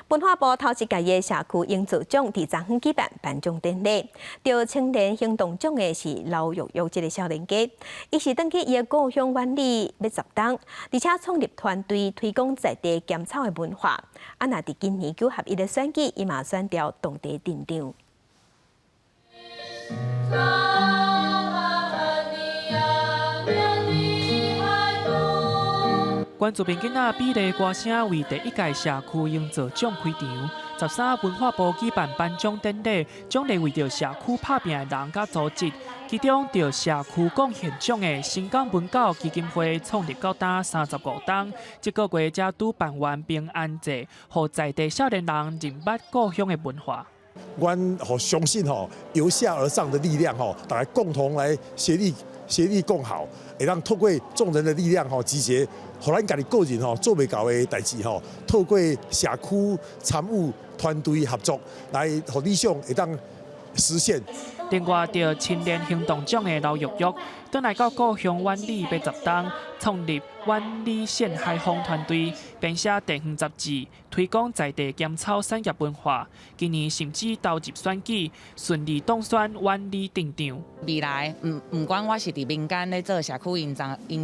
文化部頭一屆的社區營造獎佇昨昏舉辦頒獎典禮，得青年行動獎的是劉玉玉這个少年家，伊是轉去伊的故鄉苑裡欲10冬，而且創立團隊推廣在地甘草的文化。啊，若佇今年九合一的選舉，伊嘛選調當地鎮長。關注民囡仔美麗歌聲為第一屆社區營造獎開場，13文化部舉辦頒獎典禮，獎勵為著社區拍拚的人佮組織。其中得社區貢獻獎的新港文教基金會創立到今35冬，這個月才拄辦完平安祭，予在地少年人認捌故鄉的文化。阮予相信吼，由下而上的力量吼，大家共同來協力共好，會當透過眾人的力量吼，集結，予咱家己個人吼做袂到的代誌吼，透過社區參與團隊合作，來予理想會當實現。另外，得青年行動獎的劉玉玉，轉來到故鄉苑裡欲10冬，創立苑裡線海風團隊，編寫地方雜誌，推廣在地甘草產業文化。今年甚至投入選舉，順利當選苑裡鎮長。未來毋管我是佇民間咧做社區營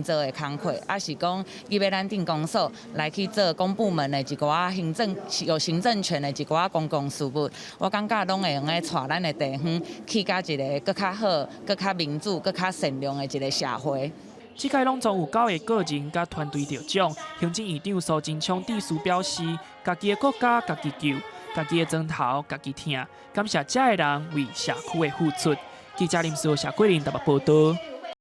造的工課，抑是講入去咱鎮公所來去做公部門的一寡行政有行政權的一寡公共事務，我感覺攏會用得帶咱的地方去到一个閣較好、閣較民主、閣較善良的一个社會。這屆攏總有九个個人佮團隊得獎。行政院長蘇貞昌致辭表示，家己的國家家己救，家己的磚頭家己疼。感謝遮的人為社區的付出。記者林思、謝桂林台北報導。